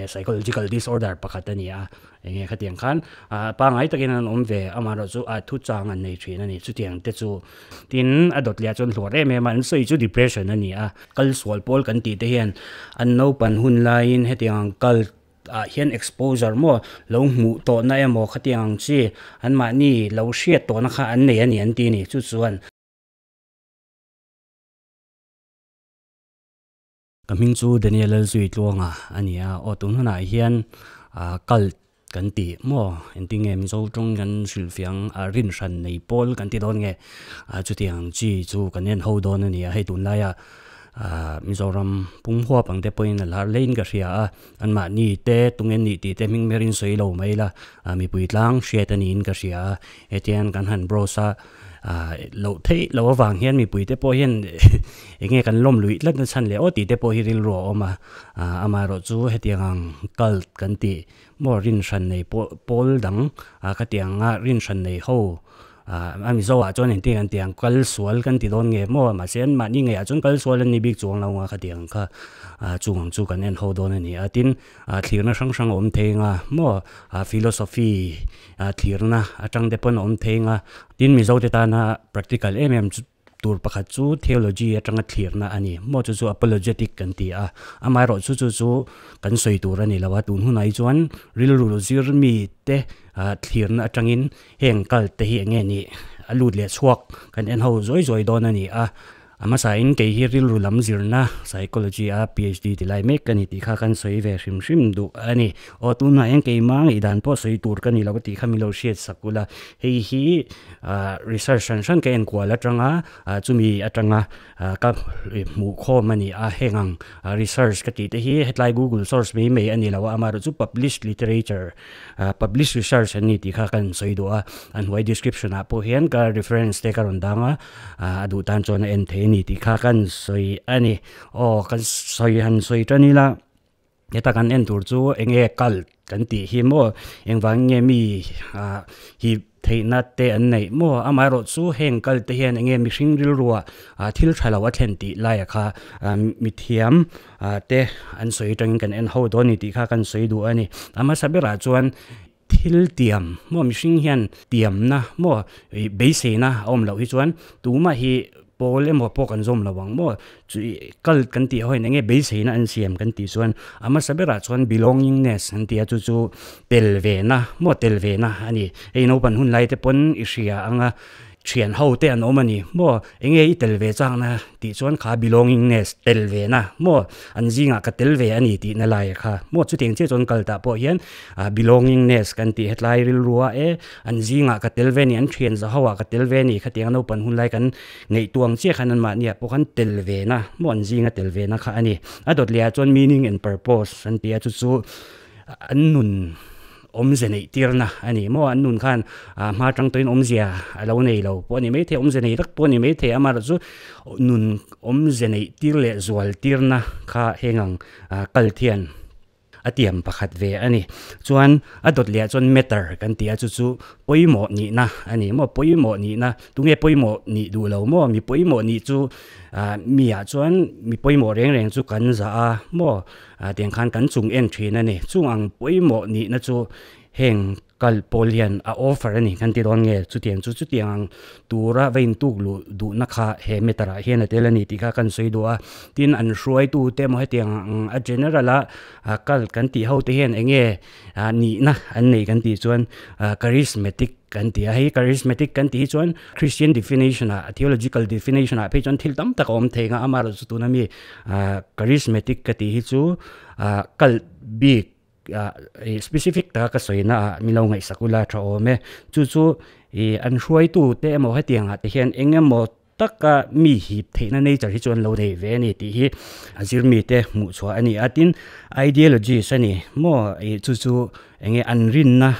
Enge psychological disorder pakhat a ni a, enge khatiang khan pangngai takin an awm ve amaherawhchu a thu chang an nei thin a ni chutiang te chu. Tin, a dawt leh ah chuan hluar em em a, an sawi chu depression a ni a, kal sual pawl kan tih te hian an naupan hun laiin hetiang ang kal ah hian exposure maw lo hmuh tawhna emaw khatiang ang chi anmahni lo hriat tawhna kha an nei a ni an ti a ni chu chuan. Ka hming chu Daniel Lalzuitluanga a ni a, aw tun hunah hian cult kan tih maw engtin nge Mizo tawng kan hrilhfiah ang a rin hran nei pawl kan ti dawn nge chutiang ang chi chu kan en ho dawn a ni a, hei tunlaia Mizoram pum huap ang te pawhin a lar hlein ka hria a, anmahni te tunge nih tih te hming berin sawi lo mai ila mipui tlang hriat a niin ka hria a, hetiang kan han browse a. Loh theih loh avang hian mipui te pawh hian eng nge kan lawm luih tlat na chhan leh aw tih te pawh hi rilru a awm a, amaherawh chu hetiang ang cult kan tih maw rin hran nei pawh pawl dang khatiang anga rin hran nei ho a Mizo ah chuan engtin an tih ang kal sual kan ti dawn nge maw mahse an mahni ngei ah chuan kal sual an ni bik chuang lo ang a khatiang kha chung ang chu kan en ho dawn a ni a tin thlirna hrang hrang a awm thei ang a maw philosophy Thlirna atang te pawn a awm thei anga, tin Mizo te tana practical em em tur pakhat chu theology atanga thlirna a ni. Maw chu chu apologetic kan ti a, amaherawh chu chu chu kan sawi tur a ni lo a, tun hunah hi chuan rilru zir mi te thlirna atangin heng kal te hi eng nge nih a lut leh chhuak kan en ho zawi zawi dawn a ni a. A hmasain kei hi rilru lam zirna, Psychology, a PhD ti lai mek ka ni tih kha kan sawi ve hrim hrim duh a ni. Aw tunah hian keimah ngaihdan pawh sawi tur ka ni lo tih kha min lo hriat sak ula, hei hi research hran hran ka enkual atanga chumi atanga ka hmuh khawm a ni a, heng ang research ka tih te hi hetlai google source mai mai a ni lo a, amaherawh chu published literature Publish research an ni tih kha kan sawi duh a, a hnuai description ah pawh hian ka reference te ka rawn dang a, a duh tan chuan a en thei a ni tih kha kan sawi a ni. Aw kan sawi han sawi tan ila, heta kan en tur chu eng nge cult kan tih hi maw, engvang nge mi hi theihna te an neih maw, amaherawh chu heng cult te hian eng nge mihring rilrua thil tha lo a thlen tih laia kha mithiam te an sawi atangin kan en ho dawn a ni tih kha kan sawi duh a ni. A hmasa berah chuan thil tiam maw mihring hian tiamna maw ih beiseina a awm loh hi chuan tumah hi pawl emaw pawh kan zawm lo ang maw chu ih kal kan tih ho hian eng nge beiseina an siam kan tih chuan a hmasa berah chuan belongingness an ti a chu chu tel ve na maw tel ve na a ni. Hei naupang hun lai te pawn i hria ang a. Thian ho te an awm a ni maw? Enge i tel ve chakna tih chuan kha belongingness tel ve na maw? An zingah ka tel ve a ni tihna lai kha maw? Chutiang chiah chuan kal tah pawh hian belongingness kan tih hetlai rilru a e an zingah ka tel ve a ni, an thian za ho ah ka tel ve a ni khatiang naupang hun lai kan ngaihtuah ang chiah khan anmahni ah pawh khan tel ve na maw an zinga tel ve na kha a ni. A dawt leh ah chuan meaning and purpose an ti a chu chu an nun Awmze neih tirna a ni maw? An nun khan hma atang tawhin awmzia a lo nei lo pawh a ni maithei, awmze nei tak pawh a ni maithei, amaherawhchu chu nun awmze neih tir leh zual tirna kha heng ang kal thian a tiam pakhat ve a ni. Chuan a dawt leh ah chuan matter kan ti a, chu chu pawimawh nihna a ni maw? Pawimawh nihna, tunge pawimawh nih duh lo maw? Mi pawimawh nih chu mi ah chuan mi pawimawh reng reng chu kan zah a maw? Tiang khan kan chung en thin a ni. Chung ang pawimawh nihna chu heng kal pawl hian a offer a ni kan ti dawn nge? Chutiang chu chutiang ang tura va intuk luh duhna kha he matter ah hian a tel a ni tih kha kan sawi duh a. Tin, an hruaitute emaw hetiang ang a general a kal kan tih ho te hian eng nge nihna an nei kan tih chuan charismatic kan ti a. Hei charismatic kan tih hi chuan Christian definition ah, theological definition ah phei chuan thil tam tak a awm thei ang a, amaherawhchu chu tuna mi charismatic ka tih hi chu kal bik specific taka ka sawina ah min lo ngaihsak ula tha awm e. Chu chu ih an hruaitu te emaw hetiang ah te hian eng emaw taka mi hip theihna nature hi chu an lo nei ve a ni tih hi a zir mite hmuh chhuah a ni a. Tin, ideologies a ni maw ih chu chu eng nge an rinna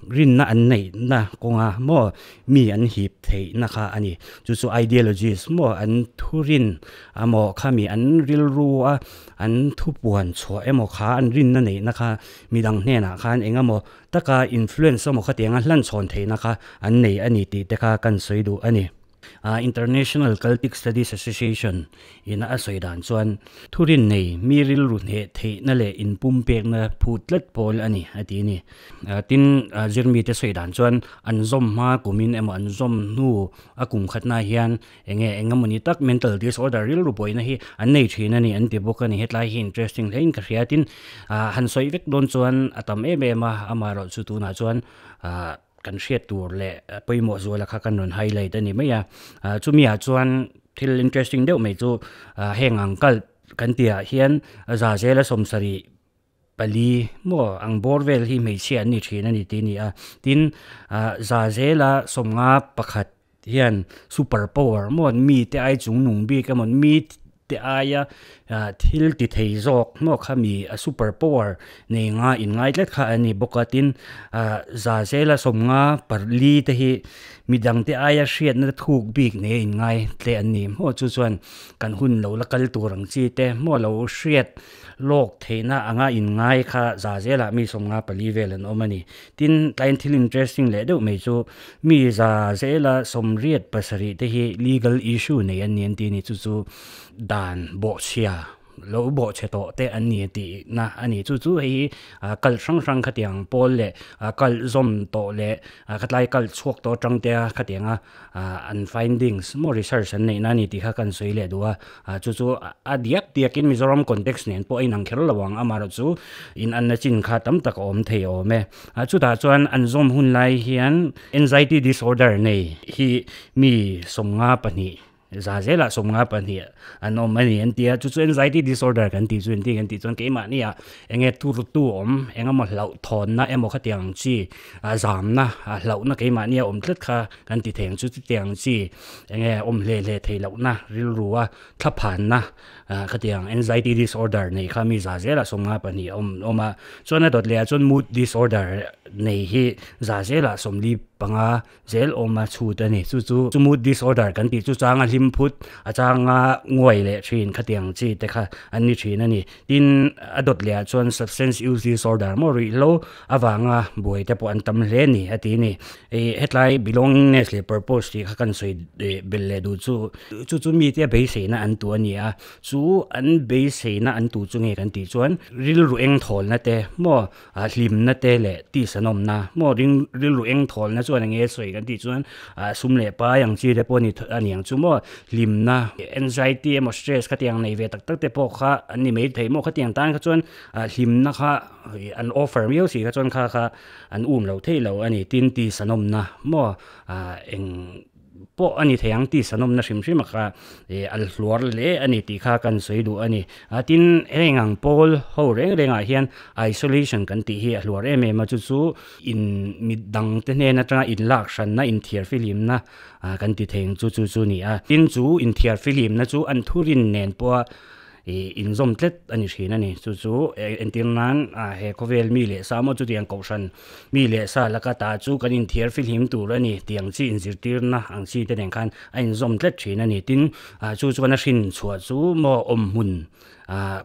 rinna an neihna kawnga maw mi an hip theihna kha a ni. Chu chu ideologies maw an thurin emaw khami an rilru a an thupuan chhuah emaw kha an rinna neihna kha midang hnenah khan eng emaw taka influence emaw khatianga hlanchhawn theihna kha an nei a ni tih te kha kan sawi duh a ni. International Cultic Studies Association ina a sawi dan chuan thurin nei mi rilru hneh theihna leh inpumpekna phut tlat pawl a ni a ti a ni. Tin, zirmite sawi dan chuan an zawm hma kumin emaw an zawm hnu a kum khatna hian enge eng emawni tak mental disorder rilru buaina hi an nei thin a ni an ti bawk a ni. Hetlai hi interesting hlein ka hria tin han sawi vek dawn chuan a tam em em a, amaherawhchu tunah chuan kan hriat tur leh pawimawh zuala kha kan rawn highlight a ni mai a. Chumi ah chuan thil interesting deuh mai chu heng ang kal kan tihah hian za zela 74 maw ang bawr vel hi hmeichhia an ni thin a ni tih a ni a. Tin, za zela 51 hian super power maw mi te ai chung nung bik emaw mi te aia thil ti thei zawk maw kha mi a super power nei nga in ngai tlat kha a ni bawk a. Tin, za zela 54 te hi midang te aia hriatna thuk bik nei a in ngai tle an ni maw. Chu chuan kan hun lo la kal tur ang chi te maw lo hriat lawk theihna anga in ngai kha za zelah mi 54 vel an awm a ni. Tin, tlaiin thil interesting leh deuh mai chu mi za zela 87 te hi legal issue nei an ni an ti a ni. Chu chu dan bawhchhia lo bawhchhe tawh te an ni tih na a ni. Chu chu hei hi kal hrang hrang khatiang pawl leh kal zawm tawh leh khatlai kal chhuak tawh atang te a khatianga an findings maw research an neihna a ni tih kha kan sawi leh duh a. Chu chu a diak diakin Mizoram context nen pawh a inang kher lo ang, amaherawh chu inanna chin kha tam tak a awm thei awm e. Chutah chuan an zawm hun lai hian anxiety disorder nei hi mi 52 za zelah 52 an awm a ni an ti a. Chu chu anxiety disorder kan tih chu engtin kan tih chuan keimahni ah enge tur tu awm eng emaw hlauh thawnna emaw khatiang ang chi zamna hlauhna keimahni a awm tlat kha kan ti thei ang chu. Chutiang ang chi enge awm hle hle thei lohna rilru a thlaphanna khatiang anxiety disorder nei kha mi za zelah 52 a awm awm a. Chuan a dawt leh ah chuan mood disorder nei hi za zelah 45 zel awm a chhut a ni. Chu chu mood disorder kan tih chu changa hlim phut a changa nguai leh thin khatiang chi te kha an ni thin a ni. Tin, a dawt leh ah chuan substance use disorder maw ruihhlo avanga buai te pawh an tam hle a ni a ti a ni. Hetlai belongingness leh purpose tih kha kan sawi belh leh duh chu. Chu chu mite a beiseina an tu a ni a. Chu an beiseina an tu chu nge kan tih chuan rilru eng thawlna te maw hlimna te leh tisanawmna maw ring rilru eng thawlna chuan eng nge sawi kan tih chuan sum leh pai ang chi te pawh a ni a ni ang chu maw hlimna anxiety emaw stress khatiang nei ve tak tak te pawh kha an ni mai thei maw khatiang tan kha chuan hlimna kha an offer miau si kha chuan kha kha an um lo thei lo a ni. Tin, tisanawmna maw eng pawh a ni thei ang tih sanawmna hrim hrim a kha a hluar hle a ni tih kha kan sawi duh a ni. Tin, heng ang pawl ho reng rengah hian isolation kan tih hi a hluar em em a, chu chu in mi dangte hnen atanga inlak hranna, inthiar fihlimna kan ti thei ang chu chu chu a ni a. Tin, chu inthiar fihlimna chu an thurin nen pawha inzawm tlat a ni thin a ni. Chu chu entir nan he khawvel mi leh sa maw chutiang kohhran mi leh sa laka ta chu kan inthiar fihlim tur a ni tih ang chi inzirtirna ang chi te nen khan a inzawm tlat thin a ni. Tin, chu chuan a hrin chhuah chu maw awmhmun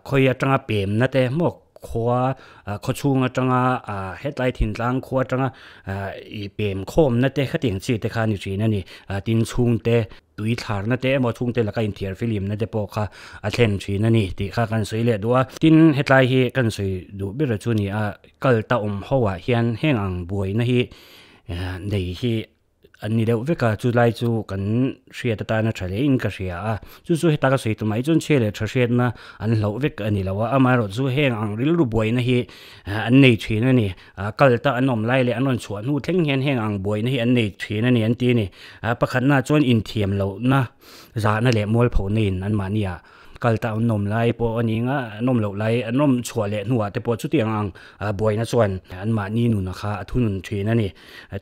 khawi atanga pemna te maw khua khawchhung atanga hetlai thintlang khua atanga ih pem khawmna te khatiang chi te kha a ni thin a ni. Tin, chhungte tui thlarna te emaw chhungte laka inthiar fihlimna te pawh kha a thlen thin a ni tih kha kan sawi leh duh a. Tin, hetlai hi kan sawi duh ber chu a ni a, kal ta awm ho ah hian heng ang buaina hi nei hi an ni deuh vek a, chulai chu kan hriat atana tha hlein ka hria a. Chu chu heta ka sawi tumah hi chuan chhia leh tha hriatna an hlauh vek a ni lo a, amaherawh chu heng ang rilru buaina hi an nei thin a ni. Kal ta an awm lai leh an rawn chhuah hnu thleng hian heng ang buaina hi an nei thin a ni an ti a ni. Pakhatna chuan inthiam lohna zahna leh mualphona in anmahni ah kal ta an awm lai pawh a ni ang a, an awm loh lai an awm chhuah leh hnuah te pawh chutiang ang buaina chuan anmahni nuna kha a thunun thin a ni.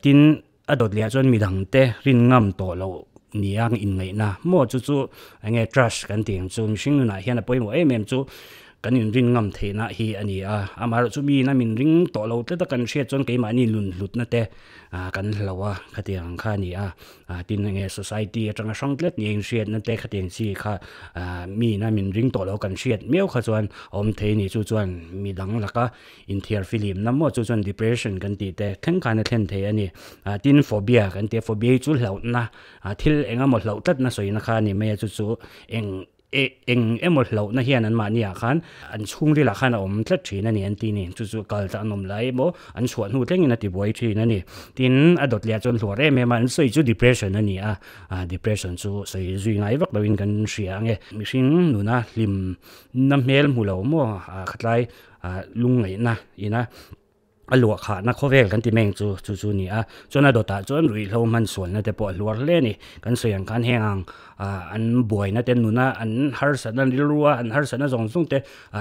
Tin, a dawt leh ah chuan midangte rin ngam tawh loh nia inngaihna maw chu chu eng nge trust kan tih ang chu mihring nunah hian a pawimawh em em chu. kan inrin ngam theihna hi a ni a. Amaherawhchu miin a min ring tawh lo tlat a kan hriat chuan keimahni lunhlutna te kan hlo a, khatiang ang kha a ni a. Tin enge society atanga hrang tlat ni a inhriatna te khatiang chi kha miin a min ring tawh lo kan hriat miau kha chuan a awm thei a ni. Chu chuan midang laka inthiar filimna maw chu chuan depression kan tih te thleng khan a thlen thei a ni. Tin phobia kan ti a, phobia hi chu hlauhna thil eng emaw hlauh tlatna sawina kha a ni mai a, chu chu eng eng emaw hlauhna hian anmahni ah khan an chhungril ah khan a awm tlat thin a ni an ti ni. Chu chu kal ta an awm lai emaw an chhuah hnu thlengin a ti buai thin a ni. Tin a dawt leh ah chuan hluar em em a, an sawi chu depression a ni a, depression chu sawi zui ngai vak loin kan hria ang e. Mihring nuna hlimna hmel hmu lo maw khatlai lungngaihna ina a luah khahna khawvel kan ti meng chu chu chu ni a. Chuan a dawtah chuan ruihhlo hman sualna te pawh a hluar hle a ni. Kan sawi ang khan heng ang an buaina te nuna an harsatna rilru a an harsatna zawng zawng te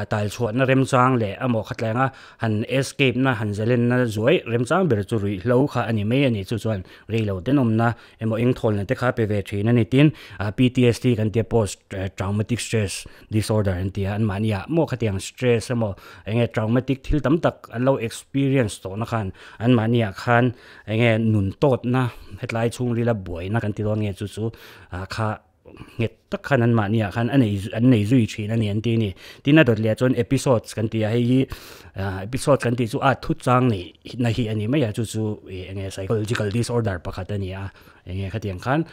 tal chhuahna remchang leh emaw khatlaenga han escape na han zalenna zuai remchang ber chu ruihhlo kha a ni mai a ni. Chu chuan reilo tenawmna emaw engthawlna te kha pe ve thin a ni. Tin, PTSD kan tia post traumatic stress disorder an tia, anmahni ah maw khatiang stress emaw enge traumatic thil tam tak an lo experience tawhna khan anmahni ah khan enge nun tawtna hetlai chhungrila buaina kan ti dawn nge chu chu kha nghet tak khan anmahni ah khan a nei an nei zui thin a ni an ti a ni. Tin a dawt leh ah chuan episodes kan ti a, hei hi episode kan tih chu a thu chang neih na hi a ni mai a, chu chu eng nge psychological disorder pakhat a ni a, eng nge khatiang khan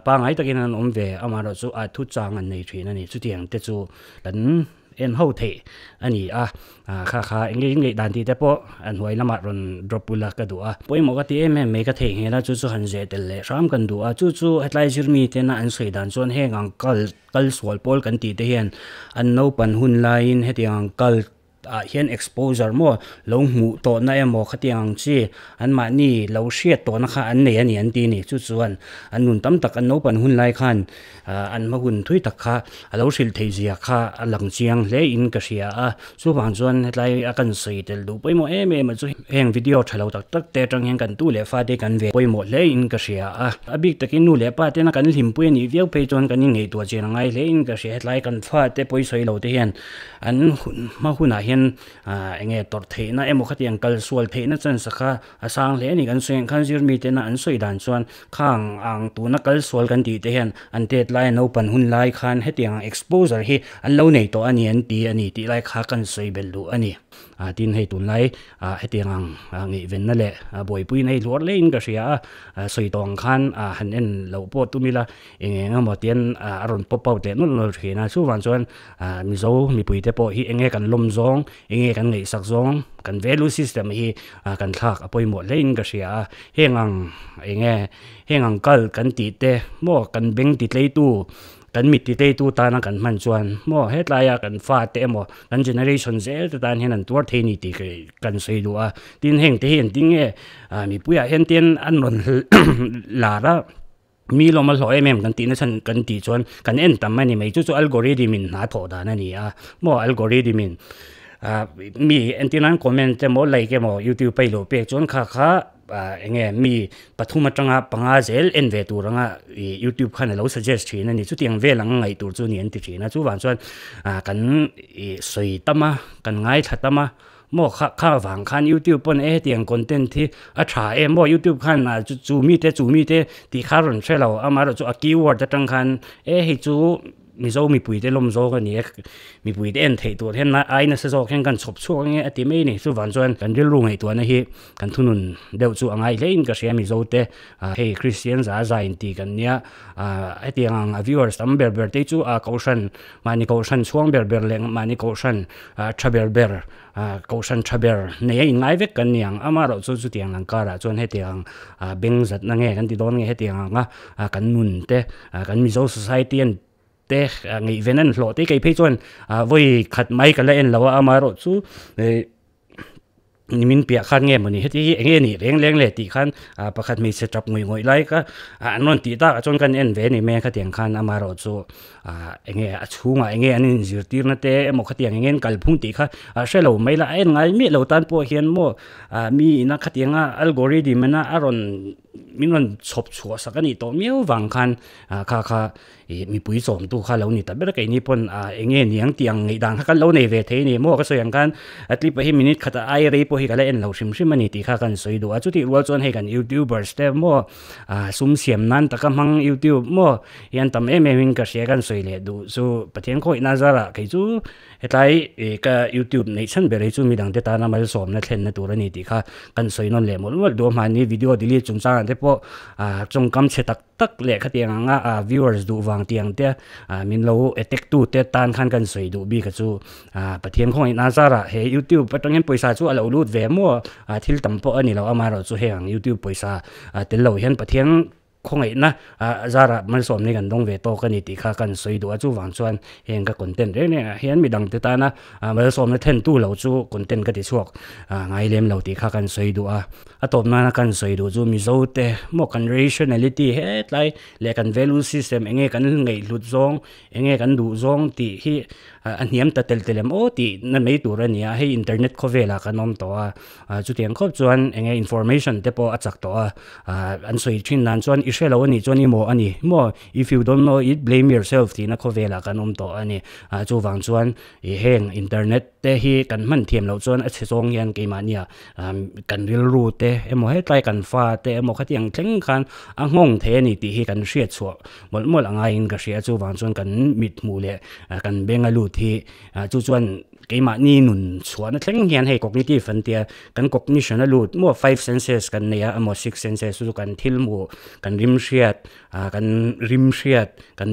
pangngai takin an awm ve amaherawhchu a thu chang an nei thin a ni. Chutiang te chu kan en ho theih a ni a, kha kha eng nge inneih dan tih te pawh a hnuai lamah rawn drop ula ka duh a. Pawimawh ka ti em em mai ka theih nghel a, chu chu han zeh tel leh hram kan duh a, chu chu hetlai zirmi tena an sawi dan chuan heng ang kal kal sual pawl kan tih te hian an naupan hun laiin hetiang ang kal ah hian exposure maw lo hmuh tawhna emaw khatiang ang chi anmahni lo hriat tawhna kha an nei a ni an ti a ni. Chu chuan an nun tam tak an naupan hun lai khan an hma hun thui tak kha a lo hrilh theih zia kha a lang chiang hle in ka hria a. Chuvang chuan hetlai a kan sawi tel duh pawimawh em em a chu heng video tha lo tak tak te atang hian kan tu leh fa te kan ve pawimawh hle in ka hria a. A bik takin nu leh pa tena kan hlimpui a nih viau phei chuan kan inngaihtuah chian a ngai hle in ka hria. Hetlai kan fa te pawisawi lo te hian an hma hunah hian eng nge tawrh theihna emaw khatiang kal sual theihna chance kha a sang hle a ni. Kan sawi ang khan zir mite na an sawi dan chuan khang ang tuna kal sual kan tih te hian an tet lai an naupan hun lai khan hetiang ang exposure hi an lo nei tawh a ni an ti a ni tih lai kha kan sawi belh duh a ni. Tin hei tunlai hetiang ang ngaihvenna leh buaipui nei hluar hlein ka hria a, sawi tawh ang khan han en loh pawh tum ila eng eng emaw tian a rawn pop out leh nawlh nawlh thin a. Chuvang chuan Mizo mipuite pawh hi eng nge kan lawm zawng, eng nge kan ngaihsak zawng, kan value system hi kan thlak a pawimawh hlein ka hria a. Heng ang eng nge heng ang kal kan tih te maw kan beng ti tleitu Kan mit titeitu tana kan hman chuan maw hetlaia kan fate emaw kan generation zel te tan hian an tuar thei ni tih kan sawi duh a. Tin heng te hi engtin nge mipuiah hian tin an rawn lar a, mi lawm a hlawh em em kan tihna chhan kan tih chuan kan en tam a ni mai. Chu chu algorithm in hna thawh dan a ni a maw algorithm in mi entir nan comment emaw like emaw youtube a i lo pek chuan kha kha Enge mi pathum atanga panga zel en ve tur anga ih youtube khan alo suggest thin a ni. Chutiang vel ang ngaih tur chu ni an ti thin a. Chuvang chuan kan ih sawi tam a, kan ngaithla tam a, maw kha kha vang khan youtube pawn e hetiang content hi a tha em maw youtube khan chu mite chu mite tih kha a rawn hre lo. Amaherawhchu a keyword atang khan e hei chu Mizo mipuite lawm zawk a ni e, mipuite en theih tur hian ai nasa zawk hian kan chhawp chhuak ange a ti mai a ni. Chuvang chuan kan rilru ngaihtuahna hi kan thunun deuh chu a ngai hlein ka hria Mizote hei Kristian za za inti kan nia hetiang ang a viewers tam ber ber te chu kohhran mahni kohhran chhuang ber ber leh mahni kohhran tha ber ber kohhran tha ber nei a inngai vek kan ni ang. Amaherawhchu chutiang lang karah chuan hetiang beng zatna nge kan ti dawn nge hetiang anga kan nun te kan Mizo society an te ngaihven an hlawh te kei phei chuan vawi khat mai ka la en lo a amaherawhchu nimin piah khan nge mawni heti hi eng nge nih reng leng le tih khan pakhat hmeichhe tap ngawih ngawih lai kha an rawn tih takah chuan kan en ve a ni mai a khatiang khan amaherawhchu eng nge a chhungah eng nge an inzirtirna te emaw khatiang eng nge an kalphung tih kha hre lo mai la a en ngai miah lo tan pawh hian maw mi ina khatianga algorithm ina a rawn. min rawn chhawp chhuah sak a nih tawh miau vang khan kha kha ih mipui chawmtu kha lo ni ta ber a keini pawn ah eng nge niang tih ang ngaih dan kha kan lo nei ve thei a ni maw ka sawi ang khan a clip ah hi minute khat ah ai rei pawh hi ka la en lo hrim hrim a ni tih kha kan sawi duh a chutih rual chuan hei kan youtubers te maw ah sum siam nan taka hmang youtube maw hian tam em em in ka hria kan sawi leh duh chu Pathian khawihna zarah kei chu Hetlai ih ka youtube neih chhan ber hi chu midang te tana malsawmna thlenna tur a ni tih kha kan sawi nawn leh mawlh mawlh duh a hmani video delete chungchangah te pawh ah tawngkam chhe tak tak leh khatiang anga ah viewers duh vang tiang te ah min lo attack tu te tan khan kan sawi duh bik a chu ah Pathian khawngaihna zarah he youtube atang hian pawisa chu a lo lut ve maw ah thil tam pawh a ni lo amaherawhchu heng ang youtube pawisa ah tel lo hian Pathian Khawngaihna zarah malsawmna kan dawng ve tawk a ni tih kha kan sawi duh a, chuvang chuan heng ka content reng rengah hian midang te tana malsawmna thlentu lo chu content ka ti chhuak ngai lem lo tih kha kan sawi duh a. A tawp nana kan sawi duh chu Mizo te maw kan rationality hetlai leh kan value system enge kan ngaihhlut zawng enge kan duh zawng tih hi a hniam ta tel tel em aw tih na mai tur a ni a, hei internet khawvelah kan awm tawh a. Chutiang khawp chuan eng nge information te pawh a chak tawh a, an sawi thin dan chuan i hre lo a nih chuan i maw a ni maw, if you don't know it blame yourself tihna khawvelah kan awm tawh a ni. Chuvang chuan i heng internet te hi kan hman thiam loh chuan a chhe zawng hian keimahnia kan rilru te emaw hetlai kan fa te emaw khatiang thleng khan a nghawng thei a ni tih hi kan hriat chhuah mawlh mawlh a ngaiin ka hria. Chuvang chuan kan mithmuh leh kan benga lut hi chu chuan Keimahni nun chhuahna thleng hian hei cognitive an tia, kan cognition a lut maw five senses kan nei a emaw six senses chu kan thil hmuh, kan rim hriat, ah kan rim hriat, kan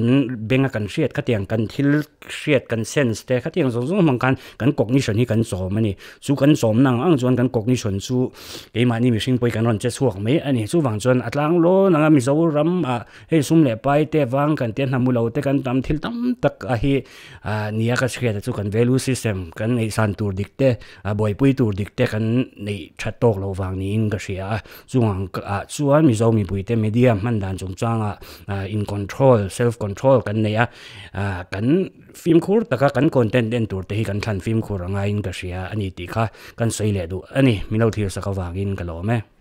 benga kan hriat khatiang kan thil hriat kan sense te khatiang zawng zawng hmang khan kan cognition hi kan chawm a ni. Chu kan chawmna ang ang chuan kan cognition chu keimahni mihring pawh hi kan rawn che chhuak mai a ni. Chuvang chuan a tlang lawn anga Mizoram ah hei sum leh pai te vang kan tia hnamu lo te kan tam thil tam tak a hi Ah nia ka chhiat a chu kan value system kan ngaihsan tur dik te ah buaipui tur dik te kan neih that tawk loh vang niin ka hria a, chung ah chuan Mizo mipui te media hman dan chungchangah ah in control self control kan nei a, ah kan fimkhur taka kan content en tur te hi kan thlan fimkhur a ngaiin ka hria a ni tih kha kan sawi leh duh a ni, min lo thlir sak avangin ka lawm e.